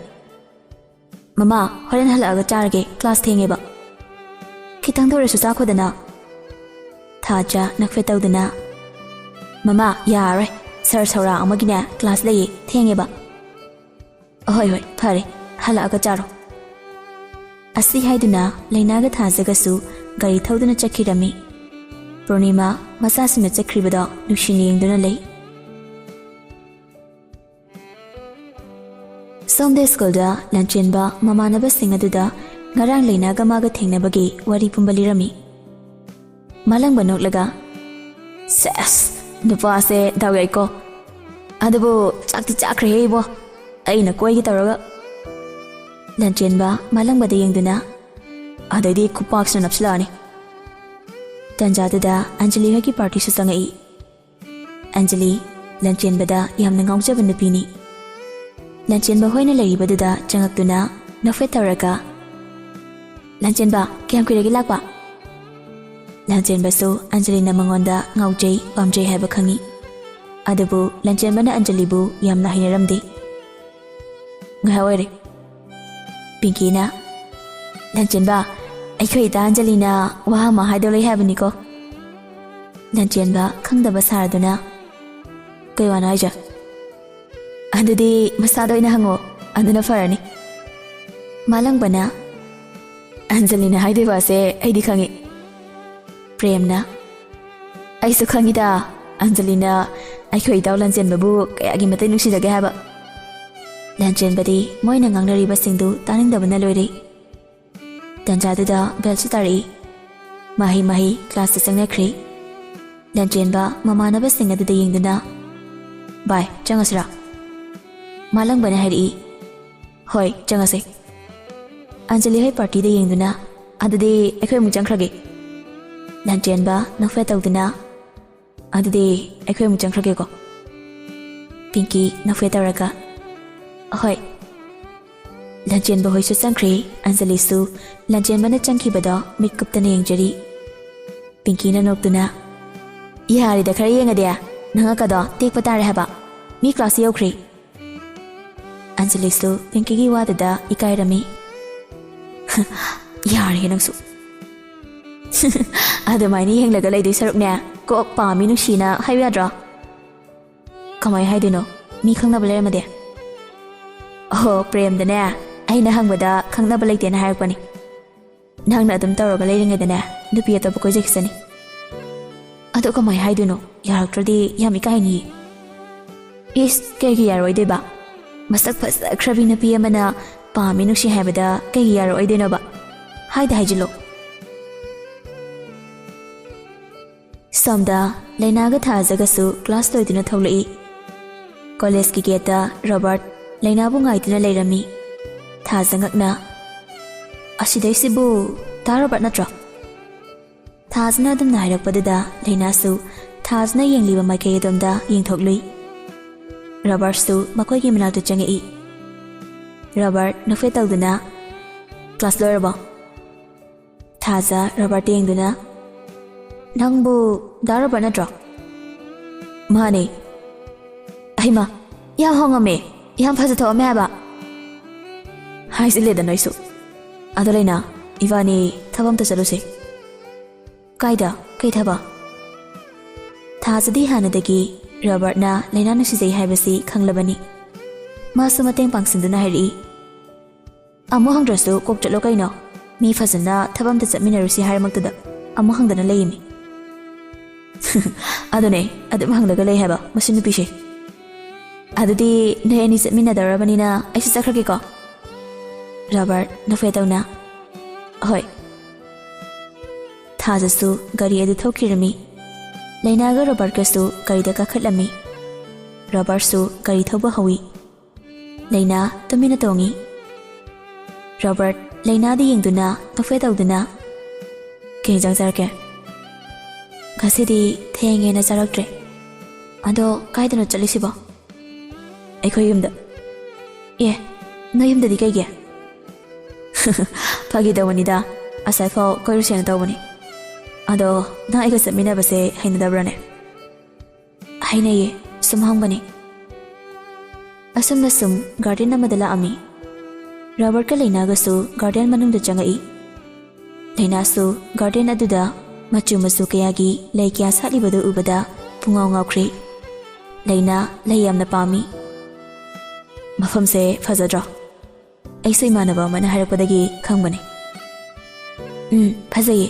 "ꯃꯃꯥ, ꯍꯣꯔꯦꯟ ꯍꯜꯂꯛꯑꯒ ꯆꯥꯔꯒꯦ, ꯀ꯭ꯂꯥꯁ ꯊꯦꯡꯉꯦꯕ꯫" "ꯈꯤꯇꯪꯗ ꯑꯣꯏꯔꯁꯨ ꯆꯥꯈꯣꯗꯅ꯫" ꯊꯥꯖ ꯅꯛꯐꯦꯠ ꯇꯧꯗꯨꯅ, "ꯃꯃꯥ, ꯌꯥꯔꯔꯣꯏ, ꯁꯥꯔ ꯁꯧꯔꯥ ꯑꯃꯒꯤꯅꯦ ꯀ꯭ꯂꯥꯁ ꯂꯩꯌꯦ, ꯊꯦꯡꯉꯦꯕ꯫" "ꯑꯍꯣꯏ, ꯍꯣꯏ, ꯐꯔꯦ, ꯍꯜꯂꯛꯑꯒ ꯆꯥꯔꯣ꯫" ꯑꯁꯤ ꯍꯥꯏꯗꯨꯅ ꯂꯩꯅꯥꯒ ꯊꯥꯖꯒꯁꯨ ꯒꯥꯔꯤ ꯊꯧꯗꯨꯅ ꯆꯠꯈꯤꯔꯝꯃꯤ꯫ ꯄꯨꯔꯅꯤꯃꯥ ꯃꯆꯥꯁꯤꯡꯅ ꯆꯠꯈ꯭ꯔꯤꯕꯗꯣ ꯅꯨꯡꯁꯤꯅ ꯌꯦꯡꯗꯨꯅ ꯂꯩ꯫ ꯁꯣꯝꯗ ꯁ꯭ꯀꯨꯜꯗ ꯂꯟꯆꯦꯟꯕ ꯃꯃꯥꯟꯅꯕꯁꯤꯡ ꯑꯗꯨꯗ ꯉꯔꯥꯡ ꯂꯩꯅꯥꯒ ꯃꯥꯒ ꯊꯦꯡꯅꯕꯒꯤ ꯋꯥꯔꯤ ꯄꯨꯝꯕ ꯂꯤꯔꯝꯃꯤ꯫ ꯃꯥꯂꯪꯕ ꯅꯣꯛꯂꯒ, "ꯁꯦꯁ, ꯅꯨꯄꯥꯁꯦ ꯗꯥꯎ ꯌꯥꯏꯀꯣ꯫ ꯑꯗꯨꯕꯨ ꯆꯥꯛꯇꯤ ꯆꯥꯈ꯭ꯔꯦꯍꯦ ꯏꯕꯣ, ꯑꯩꯅ ꯀꯣꯏꯒꯦ ꯇꯧꯔꯒ꯫ ꯂꯟꯆꯦꯟꯕ ꯃꯥꯂꯪꯕꯗ ꯌꯦꯡꯗꯨꯅ, "ꯑꯗꯩꯗꯤ ꯈꯨꯄꯥꯛꯁꯤꯅ ꯅꯞꯁꯤꯜꯂꯛꯑꯅꯤ꯫" ꯇꯟꯖꯥꯗꯨꯗ ꯑꯟꯖꯂꯤ ꯍꯣꯏꯒꯤ ꯄꯥꯔꯇꯤꯁꯨ ꯆꯪꯉꯛꯏ꯫ ꯑꯟꯖꯂꯤ ꯂꯟꯆꯦꯟꯕꯗ ꯌꯥꯝꯅ ꯉꯥꯎꯖꯕ ꯅꯨꯄꯤꯅꯤ꯫ ꯂꯟꯆꯦꯟꯕ ꯍꯣꯏꯅ ꯂꯩꯔꯤꯕꯗꯨꯗ ꯆꯪꯉꯛꯇꯨꯅ ꯅꯣꯛꯐꯦꯠ ꯇꯧꯔꯒ, "ꯂꯟꯆꯦꯟꯕ, ꯀꯌꯥꯝ ꯀꯨꯏꯔꯒꯦ ꯂꯥꯛꯄ?" ꯂꯟꯆꯦꯟꯕꯁꯨ ꯑꯟꯖꯂꯤꯅ ꯃꯉꯣꯟꯗ ꯉꯥꯎꯖꯩ, ꯄꯥꯝꯖꯩ ꯍꯥꯏꯕ ꯈꯪꯏ꯫ ꯑꯗꯨꯕꯨ ꯂꯟꯆꯦꯟꯕꯅ ꯑꯟꯖꯂꯤꯕꯨ ꯌꯥꯝꯅ ꯍꯩꯅꯔꯝꯗꯦ꯫ ꯉꯥꯏꯍꯥꯛ ꯑꯣꯏꯔꯦ꯫ ꯄꯤꯡꯀꯤꯅ, "ꯂꯟꯆꯦꯟꯕ, ꯑꯩꯈꯣꯏ ꯏꯇꯥ ꯑꯟꯖꯂꯤꯅ ꯋꯥ ꯑꯃ ꯍꯥꯏꯗꯧ ꯂꯩ ꯍꯥꯏꯕꯅꯤꯀꯣ꯫" ꯂꯟꯆꯦꯟꯕ ꯈꯪꯗꯕ ꯁꯥꯔꯗꯨꯅ, "ꯀꯩ ꯋꯥꯅꯣ ꯍꯥꯏꯁꯦ?" "ꯑꯗꯨꯗꯤ ꯃꯁꯥꯗ ꯑꯣꯏꯅ ꯍꯪꯉꯣ, ꯑꯗꯨꯅ ꯐꯔꯅꯤ꯫" ꯃꯥꯂꯪꯕꯅ, "ꯑꯟꯖꯂꯤꯅ ꯍꯥꯏꯗꯣꯏ ꯋꯥꯁꯦ ꯑꯩꯗꯤ ꯈꯪꯉꯤ꯫" ꯄ꯭ꯔꯦꯝꯅ, "ꯑꯩꯁꯨ ꯈꯪꯉꯤꯗ, ꯑꯟꯖꯂꯤꯅ ꯑꯩꯈꯣꯏ ꯏꯇꯥꯎ ꯂꯟꯆꯦꯟꯕꯕꯨ ꯀꯌꯥꯒꯤ ꯃꯇꯤꯛ ꯅꯨꯡꯁꯤꯖꯒꯦ ꯍꯥꯏꯕ꯫" ꯂꯟꯆꯦꯟꯕꯗꯤ ꯃꯣꯏꯅ ꯉꯥꯡꯅꯔꯤꯕꯁꯤꯡꯗꯨ ꯇꯥꯅꯤꯡꯗꯕꯅ ꯂꯣꯏꯔꯦ꯫ ꯇꯟꯖꯥꯗꯨꯗ ꯕꯦꯜꯁꯨ ꯇꯥꯔꯛꯏ꯫ ꯃꯍꯩ ꯃꯍꯩ ꯀ꯭ꯂꯥꯁꯇ ꯆꯪꯅꯈ꯭ꯔꯦ꯫ ꯂꯟꯆꯦꯟꯕ ꯃꯃꯥꯟꯅꯕꯁꯤꯡ ꯑꯗꯨꯗ ꯌꯦꯡꯗꯨꯅ, "ꯚꯥꯏ, ꯆꯪꯉꯁꯤꯔꯥ?" ꯃꯥꯂꯪꯕꯅ ꯍꯥꯏꯔꯛꯏ, "ꯍꯣꯏ, ꯆꯪꯉꯁꯦ꯫" ꯑꯟꯖꯂꯤ ꯍꯣꯏ ꯄꯥꯔꯇꯤꯗ ꯌꯦꯡꯗꯨꯅ, "ꯑꯗꯨꯗꯤ ꯑꯩꯈꯣꯏ ꯑꯃꯨꯛ ꯆꯪꯈ꯭ꯔꯒꯦ꯫" ꯂꯟꯆꯦꯟꯕ ꯅꯣꯛꯐꯦꯠ ꯇꯧꯗꯨꯅ, "ꯑꯗꯨꯗꯤ ꯑꯩꯈꯣꯏ ꯑꯃꯨꯛ ꯆꯪꯈ꯭ꯔꯒꯦꯀꯣ꯫" ꯄꯤꯡꯀꯤ ꯅꯣꯛꯐꯦꯠ ꯇꯧꯔꯒ, "ꯍꯣꯏ꯫" ꯂꯟꯆꯦꯟꯕ ꯍꯣꯏꯁꯨ ꯆꯪꯈ꯭ꯔꯦ꯫ ꯑꯟꯖꯂꯤꯁꯨ ꯂꯟꯆꯦꯟꯕꯅ ꯆꯪꯈꯤꯕꯗꯣ ꯃꯤꯠ ꯀꯨꯞꯇꯅ ꯌꯦꯡꯖꯔꯤ꯫ ꯄꯤꯡꯀꯤꯅ ꯅꯣꯛꯇꯨꯅ, "ꯌꯥꯔꯦꯗ, ꯈꯔ ꯌꯦꯡꯉꯗꯤ ꯅꯉꯛꯀꯗꯣ ꯇꯦꯛꯄ ꯇꯥꯔꯦ ꯍꯥꯏꯕ꯫ ꯃꯤ ꯀ꯭ꯂꯥꯁ ꯌꯧꯈ꯭ꯔꯦ꯫" ꯑꯟꯖꯂꯤꯁꯨ ꯄꯤꯡꯀꯤꯒꯤ ꯋꯥꯗꯨꯗ ꯏꯀꯥꯏꯔꯝꯃꯤ꯫ "ꯌꯥꯔꯦ ꯅꯪꯁꯨ꯫ ꯑꯗꯨꯃꯥꯏꯅ ꯌꯦꯡꯂꯒ ꯂꯩꯗꯣꯏ ꯁꯔꯨꯛꯅꯦ, ꯀꯣꯛ ꯄꯥꯝꯃꯤ ꯅꯨꯡꯁꯤꯅ ꯍꯥꯏꯌꯨ ꯌꯥꯗ꯭ꯔꯣ?" "ꯀꯃꯥꯏ ꯍꯥꯏꯗꯣꯏꯅꯣ? ꯃꯤ ꯈꯪꯅꯕ ꯂꯩꯔꯝꯃꯗꯤ?" "ꯑꯣꯍꯣ, ꯄ꯭ꯔꯦꯝꯗꯅꯦ, ꯑꯩꯅ ꯍꯪꯕꯗ ꯈꯪꯅꯕ ꯂꯩꯇꯦꯅ ꯍꯥꯏꯔꯛꯄꯅꯤ꯫ ꯅꯪꯅ ꯑꯗꯨꯝ ꯇꯧꯔꯒ ꯂꯩꯔꯤꯉꯩꯗꯅꯦ, ꯅꯨꯄꯤ ꯑꯇꯣꯞꯄ ꯀꯣꯏꯖꯈꯤꯁꯅꯤ꯫" "ꯑꯗꯣ ꯀꯃꯥꯏ ꯍꯥꯏꯗꯣꯏꯅꯣ? ꯌꯥꯔꯛꯇ꯭ꯔꯗꯤ ꯌꯥꯝ ꯏꯀꯥꯏꯅꯤꯌꯦ꯫" "ꯏꯁ, ꯀꯩꯒꯤ ꯌꯥꯔꯣꯏꯗꯣꯏꯕ? ꯃꯁꯛ ꯐꯖꯈ꯭ꯔꯕꯤ ꯅꯨꯄꯤ ꯑꯃꯅ ꯄꯥꯝꯃꯤ ꯅꯨꯡꯁꯤ ꯍꯥꯏꯕꯗ ꯀꯩꯒꯤ ꯌꯥꯔꯛꯑꯣꯏꯗꯣꯏꯅꯣꯕ? ꯍꯥꯏꯗ ꯍꯥꯏꯖꯤꯜꯂꯣ꯫" ꯁꯣꯝꯗ ꯂꯩꯅꯥꯒ ꯊꯥꯖꯒꯁꯨ ꯀ꯭ꯂꯥꯁ ꯂꯣꯏꯗꯨꯅ ꯊꯣꯛꯂꯛꯏ꯫ ꯀꯣꯂꯦꯖꯀꯤ ꯒꯦꯠꯇ ꯔꯣꯕꯥꯔꯠ ꯂꯩꯅꯥꯕꯨ ꯉꯥꯏꯗꯨꯅ ꯂꯩꯔꯝꯃꯤ꯫ ꯊꯥꯖ ꯉꯛꯅ, "ꯑꯁꯤꯗꯩꯁꯤꯕꯨ ꯗꯥ ꯔꯣꯕꯥꯔꯠ ꯅꯠꯇ꯭ꯔꯣ?" ꯊꯥꯖꯅ ꯑꯗꯨꯝꯅ ꯍꯥꯏꯔꯛꯄꯗꯨꯗ ꯂꯩꯅꯥꯁꯨ ꯊꯥꯖꯅ ꯌꯦꯡꯂꯤꯕ ꯃꯥꯏꯀꯩ ꯑꯗꯣꯝꯗ ꯌꯦꯡꯊꯣꯛꯂꯨꯏ꯫ ꯔꯣꯕꯥꯔꯠꯁꯨ ꯃꯈꯣꯏꯒꯤ ꯃꯅꯥꯛꯇ ꯆꯪꯉꯛꯏ꯫ ꯔꯣꯕꯥꯔꯠ ꯅꯣꯛꯐꯦꯠ ꯇꯧꯗꯨꯅ, "ꯀ꯭ꯂꯥꯁ ꯂꯣꯏꯔꯕꯣ?" ꯊꯥꯖ ꯔꯣꯕꯥꯔꯠꯇ ꯌꯦꯡꯗꯨꯅ, "ꯅꯪꯕꯨ ꯗꯥ ꯔꯣꯕꯥꯔꯠ ꯅꯠꯇ꯭ꯔꯣ?" "ꯃꯥꯅꯦ꯫ ꯑꯍꯩꯃ, ꯌꯥꯝ ꯍꯣꯡꯉꯝꯃꯦ, ꯌꯥꯝ ꯐꯖ ꯊꯣꯛꯑꯝꯃꯦ ꯍꯥꯏꯕ꯫" "ꯍꯥꯏꯖꯤꯜꯂꯦꯗ ꯅꯣꯏꯁꯨ꯫ ꯑꯗꯣ ꯂꯩꯅꯥ, ꯏꯕꯥꯅꯤ ꯊꯕꯛ ꯑꯝꯇ ꯆꯠꯂꯨꯁꯦ꯫" "ꯀꯥꯏꯗ? ꯀꯩ ꯊꯕꯛ?" ꯊꯥꯖꯗꯤ ꯍꯥꯟꯅꯗꯒꯤ ꯔꯣꯕꯥꯔꯠꯅ ꯂꯩꯅꯥ ꯅꯨꯡꯁꯤꯖꯩ ꯍꯥꯏꯕꯁꯤ ꯈꯪꯂꯕꯅꯤ꯫ ꯃꯥꯁꯨ ꯃꯇꯦꯡ ꯄꯥꯡꯁꯤꯟꯗꯨꯅ ꯍꯥꯏꯔꯛꯏ, "ꯑꯃꯨꯛ ꯍꯪꯗ꯭ꯔꯁꯨ ꯀꯣꯛ ꯆꯠꯂꯣ ꯀꯩꯅꯣ꯫ ꯃꯤ ꯐꯖꯅ ꯊꯕꯛ ꯑꯝꯇ ꯆꯠꯃꯤꯟꯅꯔꯨꯁꯤ ꯍꯥꯏꯔꯃꯛꯇꯗ ꯑꯃꯨꯛ ꯍꯪꯗꯅ ꯂꯩꯌꯦꯃꯤ꯫" "ꯑꯗꯨꯅꯦ, ꯑꯗꯨꯝ ꯍꯪꯂꯒ ꯂꯩ ꯍꯥꯏꯕ ꯃꯁꯤ ꯅꯨꯄꯤꯁꯦ꯫ ꯑꯗꯨꯗꯤ ꯅꯣꯏ ꯑꯅꯤ ꯆꯠꯃꯤꯟꯅꯗꯧꯔꯕꯅꯤꯅ ꯑꯩꯁꯨ ꯆꯠꯈ꯭ꯔꯒꯦꯀꯣ꯫" ꯔꯣꯕꯥꯔꯠ ꯅꯣꯛꯐꯦꯠ ꯇꯧꯅ, "ꯍꯣꯏ꯫" ꯊꯥꯖꯁꯨ ꯒꯥꯔꯤ ꯑꯗꯨ ꯊꯧꯈꯤꯔꯝꯃꯤ꯫ ꯂꯩꯅꯥꯒ ꯔꯣꯕꯥꯔꯠꯀꯁꯨ ꯒꯥꯔꯤꯗ ꯀꯥꯈꯠꯂꯝꯃꯤ꯫ ꯔꯣꯕꯥꯔꯠꯁꯨ ꯒꯥꯔꯤ ꯊꯧꯕ ꯍꯧꯏ꯫ ꯂꯩꯅꯥ ꯇꯨꯃꯤꯟꯅ ꯇꯣꯡꯏ꯫ ꯔꯣꯕꯥꯔꯠ ꯂꯩꯅꯥꯗ ꯌꯦꯡꯗꯨꯅ ꯅꯣꯛꯐꯦꯠ ꯇꯧꯗꯨꯅ, "ꯀꯩ ꯏꯟꯖꯥꯡ ꯆꯥꯔꯛꯀꯦ?" "ꯉꯁꯤꯗꯤ ꯊꯦꯡꯉꯦꯅ ꯆꯥꯔꯛꯇ꯭ꯔꯦ꯫ ꯑꯗꯣ ꯀꯥꯏꯗꯅꯣ ꯆꯠꯂꯤꯁꯤꯕꯣ?" "ꯑꯩꯈꯣꯏ ꯌꯨꯝꯗ꯫" "ꯑꯦ, ꯅꯣꯏ ꯌꯨꯝꯗꯗꯤ ꯀꯩꯒꯤ?" "ꯐꯥꯒꯤ ꯇꯧꯕꯅꯤꯗ, ꯑꯁꯥꯏꯐꯥꯎ ꯀꯣꯏꯔꯨꯁꯦꯅ ꯇꯧꯕꯅꯤ꯫ ꯑꯗꯣ ꯅꯪ ꯑꯩꯒ ꯆꯠꯃꯤꯟꯅꯕꯁꯦ ꯍꯩꯅꯗꯕ꯭ꯔꯥꯅꯦ?" "ꯍꯩꯅꯩꯌꯦ, ꯁꯨꯝ ꯍꯪꯕꯅꯤ꯫" ꯑꯁꯨꯝꯅ ꯁꯨꯝ ꯒꯥꯔꯗꯦꯟ ꯑꯃꯗ ꯂꯥꯛꯑꯝꯃꯤ꯫ ꯔꯣꯕꯥꯔꯠꯀ ꯂꯩꯅꯥꯒꯁꯨ ꯒꯥꯔꯗꯦꯟ ꯃꯅꯨꯡꯗ ꯆꯪꯉꯛꯏ꯫ ꯂꯩꯅꯥꯁꯨ ꯒꯥꯔꯗꯦꯟ ꯑꯗꯨꯗ ꯃꯆꯨ ꯃꯆꯨ ꯀꯌꯥꯒꯤ ꯂꯩ ꯀꯌꯥ ꯁꯥꯠꯂꯤꯕꯗꯨ ꯎꯕꯗ ꯄꯨꯡꯉꯥꯎ ꯉꯥꯎꯈ꯭ꯔꯦ꯫ ꯂꯩꯅꯥ ꯂꯩ ꯌꯥꯝꯅ ꯄꯥꯝꯃꯤ꯫ "ꯃꯐꯝꯁꯦ ꯐꯖꯗ꯭ꯔꯣ? ꯑꯩꯁꯨ ꯏꯃꯥꯟꯅꯕ ꯑꯃꯅ ꯍꯥꯏꯔꯛꯄꯗꯒꯤ ꯈꯪꯕꯅꯦ꯫" "ꯎꯝ, ꯐꯖꯩꯌꯦ꯫"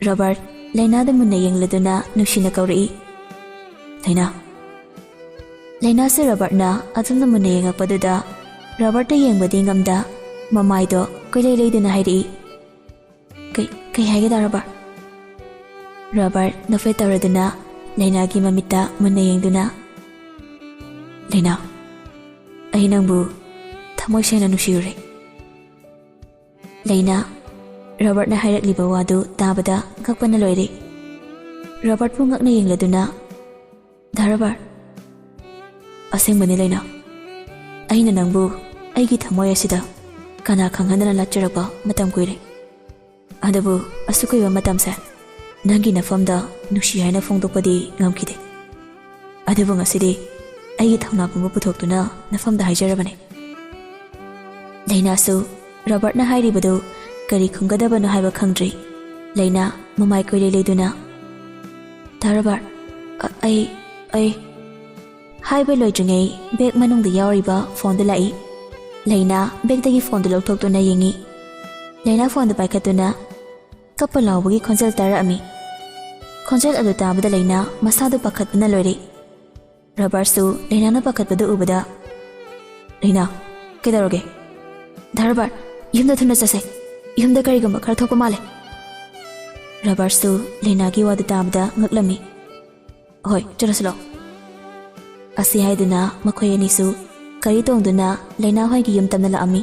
ꯔꯣꯕꯥꯔꯠ ꯂꯩꯅꯥꯗ ꯃꯨꯟꯅ ꯌꯦꯡꯂꯗꯨꯅ ꯅꯨꯡꯁꯤꯅ ꯀꯧꯔꯛꯏ, "ꯂꯩꯅꯥ꯫" ꯂꯩꯅꯥꯁꯨ ꯔꯣꯕꯥꯔꯠꯅ ꯑꯗꯨꯝꯅ ꯃꯨꯟꯅ ꯌꯦꯡꯉꯛꯄꯗꯨꯗ ꯔꯣꯕꯥꯔꯠꯇ ꯌꯦꯡꯕꯗꯤ ꯉꯝꯗ ꯃꯃꯥꯏꯗꯣ ꯀꯣꯏꯂꯩ ꯂꯩꯗꯨꯅ ꯍꯥꯏꯔꯛꯏ, "ꯀꯩ, ꯀꯩ ꯍꯥꯏꯒꯦ ꯗꯥ ꯔꯣꯕꯥꯔꯠ?" ꯔꯣꯕꯥꯔꯠ ꯅꯣꯛꯐꯦꯠ ꯇꯧꯔꯗꯨꯅ ꯂꯩꯅꯥꯒꯤ ꯃꯃꯤꯠꯇ ꯃꯨꯟꯅ ꯌꯦꯡꯗꯨꯅ, ꯂꯩꯅꯥ, ꯑꯩ ꯅꯪꯕꯨ ꯊꯃꯣꯏ ꯁꯦꯡꯅ ꯅꯨꯡꯁꯤꯔꯨꯔꯦ꯫ ꯂꯩꯅꯥ, ꯔꯣꯕꯔꯠꯅ ꯍꯥꯏꯔꯛꯂꯤꯕ ꯋꯥꯗꯨ ꯇꯥꯕꯗ ꯉꯛꯄꯅ ꯂꯣꯏꯔꯦ꯫ ꯔꯣꯕꯔꯠꯄꯨ ꯉꯛꯅ ꯌꯦꯡꯂꯗꯨꯅ, "ꯗꯥ ꯔꯣꯕꯔꯠ, ꯑꯁꯦꯡꯕꯅꯤ ꯂꯩꯅꯥ, ꯑꯩꯅ ꯅꯪꯕꯨ ꯑꯩꯒꯤ ꯊꯃꯣꯏ ꯑꯁꯤꯗ ꯀꯅꯥ ꯈꯪꯍꯟꯗꯅ ꯂꯥꯠꯆꯔꯛꯄ ꯃꯇꯝ ꯀꯨꯏꯔꯦ꯫ ꯑꯗꯨꯕꯨ ꯑꯁꯨꯛ ꯀꯨꯏꯕ ꯃꯇꯝꯁꯦ ꯅꯪꯒꯤ ꯅꯐꯝꯗ ꯅꯨꯡꯁꯤ ꯍꯥꯏꯅ ꯐꯣꯡꯗꯣꯛꯄꯗꯤ ꯉꯝꯈꯤꯗꯦ꯫ ꯑꯗꯨꯕꯨ ꯉꯁꯤꯗꯤ ꯑꯩꯒꯤ ꯊꯧꯅꯥ ꯄꯨꯝꯕ ꯄꯨꯊꯣꯛꯇꯨꯅ ꯅꯐꯝꯗ ꯍꯥꯏꯖꯔꯕꯅꯤ꯫" ꯂꯩꯅꯥꯁꯨ ꯔꯣꯕꯔꯠꯅ ꯍꯥꯏꯔꯤꯕꯗꯨ ꯀꯔꯤ ꯈꯨꯝꯒꯗꯕꯅꯣ ꯍꯥꯏꯕ ꯈꯪꯗ꯭ꯔꯤ꯫ ꯂꯩꯅꯥ ꯃꯃꯥꯏ ꯀꯣꯏꯂꯩ ꯂꯩꯗꯨꯅ, "ꯗꯥ ꯔꯣꯕꯔꯠ, ꯑ-, ꯑꯩ, ꯑꯩ," ꯍꯥꯏꯕ ꯂꯣꯏꯗ꯭ꯔꯤꯉꯩ ꯕꯦꯒ ꯃꯅꯨꯡꯗ ꯌꯥꯎꯔꯤꯕ ꯐꯣꯟꯗꯨ ꯂꯥꯛꯏ꯫ ꯂꯩꯅꯥ ꯕꯦꯒꯇꯒꯤ ꯐꯣꯟꯗꯨ ꯂꯧꯊꯣꯛꯇꯨꯅ ꯌꯦꯡꯉꯤ꯫ ꯂꯩꯅꯥ ꯐꯣꯟꯗꯨ ꯄꯥꯏꯈꯠꯇꯨꯅ ꯀꯞꯄ ꯂꯥꯎꯕꯒꯤ ꯈꯣꯟꯖꯦꯜ ꯇꯥꯔꯛꯑꯝꯃꯤ꯫ ꯈꯣꯟꯖꯦꯜ ꯑꯗꯨ ꯇꯥꯕꯗ ꯂꯩꯅꯥ ꯃꯁꯥꯗꯨ ꯄꯥꯈꯠꯄꯅ ꯂꯣꯏꯔꯦ꯫ ꯔꯣꯕꯔꯠꯁꯨ ꯂꯩꯅꯥꯅ ꯄꯥꯈꯠꯄꯗꯨ ꯎꯕꯗ, "ꯂꯩꯅꯥ, ꯀꯩꯗꯧꯔꯒꯦ?" "ꯗꯥ ꯔꯣꯕꯔꯠ, ꯌꯨꯝꯗ ꯊꯨꯅ ꯆꯠꯁꯦ꯫ ꯌꯨꯝꯗ ꯀꯔꯤꯒꯨꯝꯕ ꯈꯔ ꯊꯣꯛꯄ ꯃꯥꯜꯂꯦ꯫" ꯔꯣꯕꯔꯠꯁꯨ ꯂꯩꯅꯥꯒꯤ ꯋꯥꯗꯨ ꯇꯥꯕꯗ ꯉꯛꯂꯝꯃꯤ꯫ "ꯍꯣꯏ, ꯆꯠꯂꯁꯤ ꯂꯥꯛꯑꯣ꯫" ꯑꯁꯤ ꯍꯥꯏꯗꯨꯅ ꯃꯈꯣꯏ ꯑꯅꯤꯁꯨ ꯒꯥꯔꯤ ꯇꯣꯡꯗꯨꯅ ꯂꯩꯅꯥ ꯍꯣꯏꯒꯤ ꯌꯨꯝ ꯇꯝꯅ ꯂꯥꯛꯑꯝꯃꯤ꯫